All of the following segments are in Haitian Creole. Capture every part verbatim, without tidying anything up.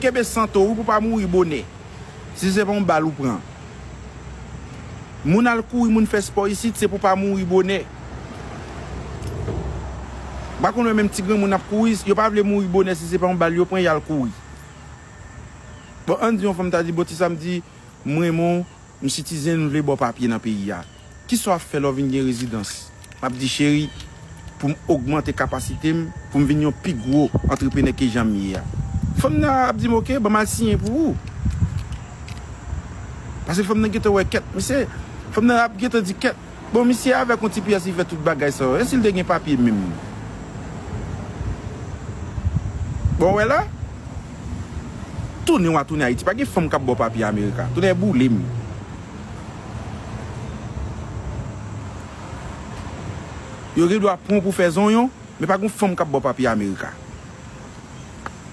kenbe santo wi pou pa mouri bonè. Si se pa yon bal ou pran. Moun al kouri, moun fè spò isit, se pou pa mouri bonè. M pa konn wè menm ti granmoun ap kouri, yo pa vle mouri bonè, si se pa yon bal yo pran, y al kouri. Bon, ann di yon fanm ta di, bon, ti sa m di, m renmen w, m sitizen, m vle ba w papye nan peyi a. Kisa w ap fè lè w vin gen rezidans? M ap di, cheri, pou m ogmante kapasite m, pou m vin yon pi gwo antreprenè ke jan m ye a. Fanm nan ap di m, oke, ban m al siyen pou ou. Paske fanm nan gentan wè kèt, misye, fanm nan ap gentan di kèt. Bon, misye avèk yon ti pyès, li fè tout bagay sa yo. E si l te gen papye menm? Bon, wè la, tounen w a tounen Ayiti. Pa gen fanm k ap ba w papye Amerika. Tounen boule m. Yo gen dwa pran w pou fè zonyon, men pa gen fanm k ap ba w papye Amerika.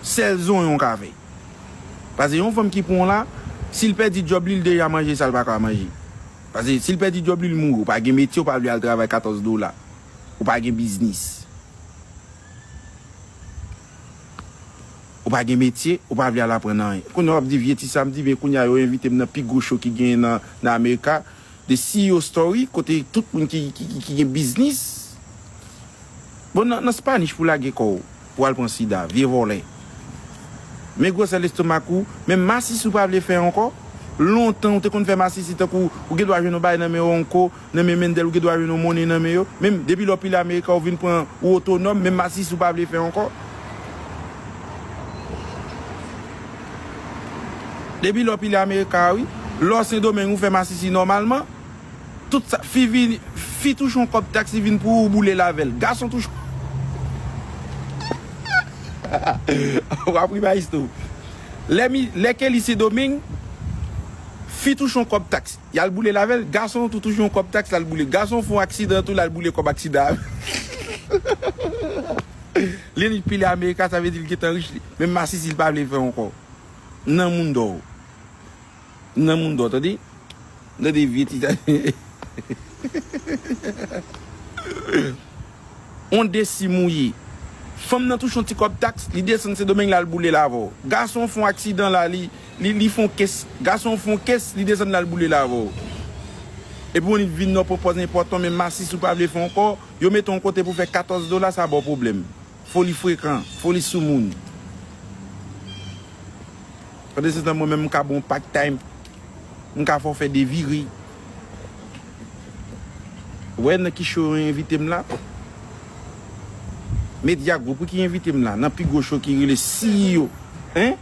Sèl zonyon w ka fè. Paske yon fanm ki pran w la, si l pèdi djòb li, l deja manje sa l pa ka manje. Paske si l pèdi djòb li, l mouri. Ou pa gen metye, ou pa vle al travay katòz dola. Ou pa gen biznis. Ou pa gen metye, ou pa vle al aprann anyen. Kounye a w ap di vye ti sa m di, men kounye a yo envite m nan pi gwo show ki genyen nan, nan Amerika, de C E O Story, kote tout moun ki, ki, ki, ki gen biznis. Bon, nan, nan Spanish pou lage kò w, pou al pran sida, vye vòlè. Men gwosè lestomak ou, menm masisi ou pa vle fè ankò. Lontan ou te konn fè masisi tankou ou gen dwa jwenn yon bagay nan men yo ankò, nan men Mendel, ou gen dwa jwenn yon monnen nan men yo. Menm depi lè w pile Amerika, ou vin pran, ou otonòm, menm masisi ou pa vle fè ankò. Depi lè w pile Amerika, wi, lè w Sendomeng, ou fè masisi nòmalman. Tout sa, fi vin, fi touche yon kòb taks, li vin pou ou, ou boule l avè l. Gason touche. W ap ri Maestro. Lè mi, lè ke li Sendomeng, fi touche yon kòb taks, y al boule l avè l. Gason tou touche yon kòb taks, l al boule. Gason fè yon aksidan tou, l al boule kòb aksidan avè l. Li pile Amerika, sa vle di l gentan rich li. Menm masisi, li pa vle fè ankò. Nan moun dò. Nan moun dò, tande? Tande vye ti sa. On desi mouye. Fanm nan touche yon ti kòb taks, li desann Sendomeng, l al boule l avè w. Gason fè yon aksidan la, li, li, li fè yon kes. Gason fè yon kes, li desann, l al boule l avè w. Epi w vin nan pwopòz enpòtan, men masisi ou pa vle fè ankò, yo mete w yon kote pou fè katòz dola, sa ba w pwoblèm. Fò li frekan, fò li soumoun. Pandansetan, mwen menm, m ka ba w part time. M ka fè w fè de vire. Ou wè nan ki show yo envite m la? Media Group, wi, ki envite m la. Nan pi gwo show ki rele C E O. Hein?